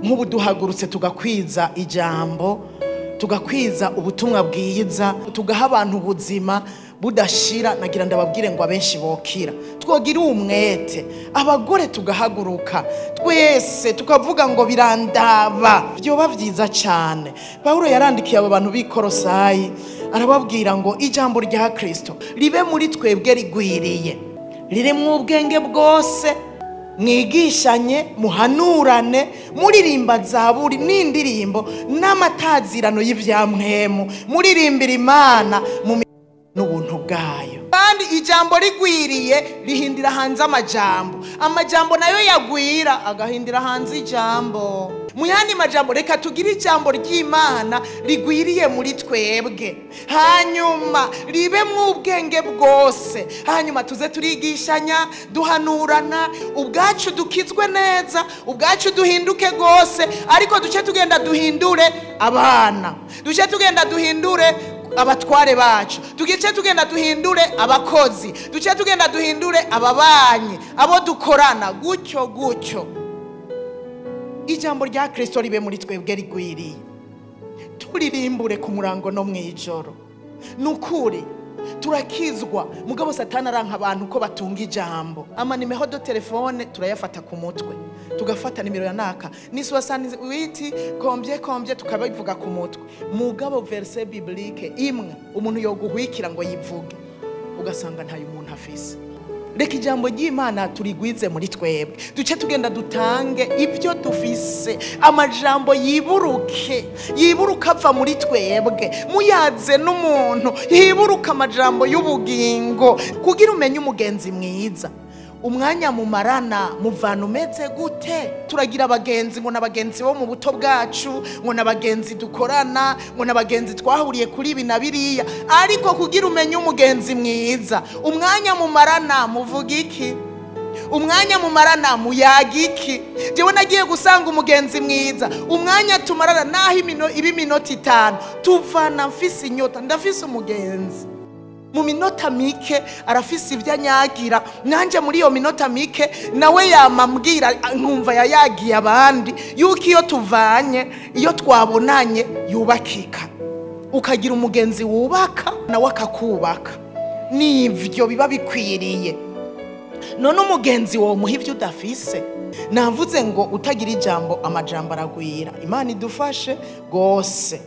Nk'ubu duhagurutse tugakwiza ijambo, tugakwiza ubutumwa bwiza, tugaha abantu ubuzima budashira, nagira ndababwire ngo abenshi bokira. Twogira umwete, abagore tugahaguruka twese tukavuga ngo birandaba, byoba vyiza cyane. Paulo yarandikiye abo bantu b'Ikorosayi arababwira ngo ijambo rya Kristo ribe muri twebwe rigwiriye, ririmo ubwenge bwose, mwigishanye, muhanurane, muririmba zaburi n'indirimbo n'amatazirano y'ivyamwemu, muririmbira Imana mu n'ubuntu bwayo. Kandi ijambo rigwiriye rihindira hanze amajambo, amajambo nayo yagwira agahindira hanze ijambo. Mu yandi majambo, reka tugire ijambo ry'Imana rigwiriye muri twebwe, hanyuma ribe mu ubwenge bwose, hanyuma tuze turigishanya, duhanurana, ubwacu dukizwe neza, ubwacu duhinduke gose, ariko duce tugenda duhindure abana, duce tugenda duhindure abatware bacu, tugice tugenda duhindure abakozi, duce tugenda duhindure ababanyi, abo dukorana, gutyo gutyo. Ijambo rya Kristo ribe muri twebwe rigwiriye, turirimbure ku murango no mwijoro. Nukuri turakizwa, mugabo Satani aranka abantu ko batunga ijambo. Amanimero de telefone turayafata ku mutwe, tugafata nimero ya naka ni 68 combien combien, tukabivuga ku mutwe. Mugabo verset biblique imwe umuntu yoguhwikira ngo yivuge, ugasanga ntayo umuntu afise. Reka ijambo ry'Imana turigwize muri twebwe, duce tugenda dutange ibyo dufise, amajambo yiburuke, yiburuka ava muri twebwe, muyaze n'umuntu yiburuka amajambo y'ubugingo, kugira umenye umugenzi mwiza. Umwanya mumarana muvana umeze gute? Turagira abagenzi ngo nabagenzi bo mu buto bwacu, ngo nabagenzi dukorana, ngo nabagenzi twahuriye kuri ibi na biriya, ariko kugira umenye umugenzi mwiza, umwanya mumarana muvuga iki? Umwanya mumarana muyaga iki? Jewe nagiye gusanga umugenzi mwiza, umwanya tumarana naho ibi minota 5 tuvana mfise inyota, ndafise umugenzi mu minota mike arafise ibyo anyagira, nanje muri iyo minota mike nawe yamambwira nkumva yayagiye abandi, yuko iyo tuvanye, iyo twabonanye yubakika. Ukagira umugenzi wubaka nawe akakubaka, nivyo biba bikwiriye. None umugenzi wo muha ivyo udafise? Navuze ngo utagira ijambo amajambo aragwira. Imana idufashe gose.